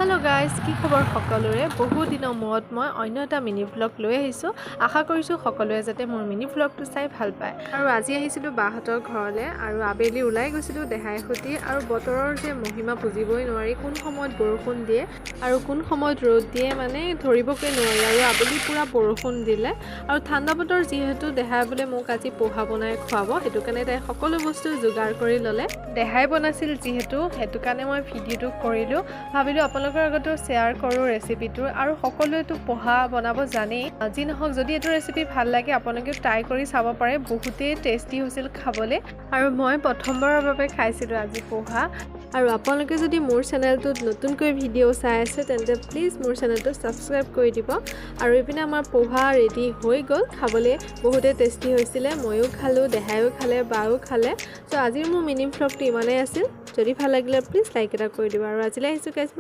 Hello' guys, কি খবৰ সকলোৰে? বহু দিনৰ মূৰত মই অন্য এটা মিনি ভ্লগ লৈ আহিছোঁ। আশা কৰিছোঁ সকলোৱে যাতে মোৰ মিনি ভ্লগটো চাই ভাল পায়। আৰু আজি আহিছিলোঁ বাহঁতৰ ঘৰলৈ আৰু আবেলি ওলাই গৈছিলোঁ দেহাই সৈতে। আৰু বতৰৰ যে মহিমা বুজিবই নোৱাৰি, কোন সময়ত বৰষুণ দিয়ে আৰু কোন সময়ত ৰ'দ দিয়ে, মানে ধৰিবকে নোৱাৰি। আৰু আবেলি পূৰা বৰষুণ দিলে আৰু ঠাণ্ডা বতৰ যিহেতু, দেহাই বোলে মোক আজি পোহা বনাই খুৱাব। সেইটো কাৰণে তাই সকলো বস্তু যোগাৰ কৰি ল'লে। দেহাই বনাইছিল যিহেতু, সেইটো কাৰণে মই ভিডিঅ'টো কৰিলোঁ। ভাবিলোঁ আপোনালোকৰ আগতো শ্বেয়াৰ কৰোঁ ৰেচিপিটো। আৰু সকলোৱেতো পোহা বনাব জানেই। যি নহওক, যদি এইটো ৰেচিপি ভাল লাগে, আপোনালোকেও ট্ৰাই কৰি চাব পাৰে। বহুতেই টেষ্টি হৈছিল খাবলৈ আৰু মই প্ৰথমবাৰৰ বাবে খাইছিলোঁ আজি পোহা। আৰু আপোনালোকে যদি মোৰ চেনেলটোত নতুনকৈ ভিডিঅ' চাই আছে, তেন্তে প্লিজ মোৰ চেনেলটো ছাবস্ক্ৰাইব কৰি দিব। আৰু ইপিনে আমাৰ পোহা ৰেডি হৈ গ'ল। খাবলৈ বহুতেই টেষ্টি হৈছিলে। ময়ো খালোঁ, দেহায়ো খালে, বাও খালে। চ' আজিৰ মোৰ মিনি ভ্লগটো ইমানেই আছিল। যদি ভাল লাগিলে, প্লিজ লাইক এটা কৰি দিব। আৰু আজিলৈ আহিছোঁ গাইজ।